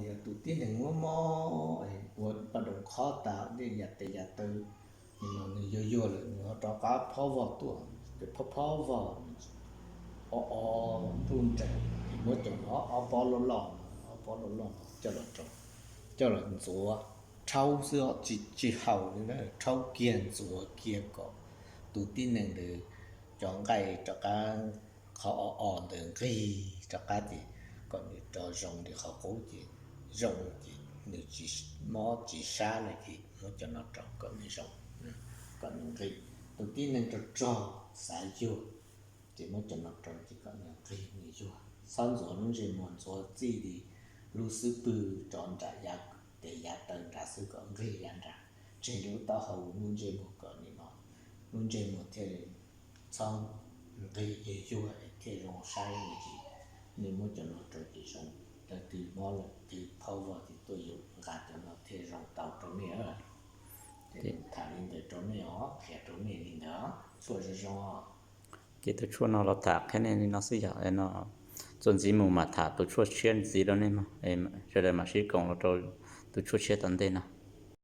Yog tus tib neeg muab mob ua poj doos khob tas tej yam tes yam taw, nws yuag yuag lawm nws ho rov qab phob vog tuaj, ces phob phob vog o o nruj nrees, ces muab cov no ob pob loj loj no, ob pob loj loj no coj los rau, coj los ntxuav, rhaub xwb tsis haus li na, rhaub kiag ntxuav kiag kom tus tib neeg ntawd cov nqaij rov qab, qhov o o ntawd nqig rov qab ces kom nws rov zoo li qhov qub ces zoo ces nws tsis mob tsis sab lawm ces muab cov no rau kom nws zoo, kom nws nqig. Tus tib neeg rog rog xav yuag ces muab cov no rau ces kom nws nqig nws yuag. Txhob ntxuav lub ntsej muag, ntxuav txij li lub xub pwg rov nram yav tes yav taw nrad xwb kom nqig yav nrad, tseg li lub taub hau lub ntsej muag kom nim no lub ntsej muag thiaj li txhob nqig yuag yuag thiaj zoo saib no ces nws muab cov no rau ces zoo. Lawv twg mob lawm twg phob vog ces tuaj yuav nqa cov no thiaj zoo tau rau nej. Ces tham li ntawd rau nej os, qhia rau nej li ntawd, tshuaj zoo zoo. Ces tus tshuaj no los tham qhia nej li no xwb yog no, txuas ntxiv mus mam tham tus tshuaj tshiab ntxiv rau nej mog, sawv daws mam sib koom los rau tus tshuaj tshiab tom ntej no.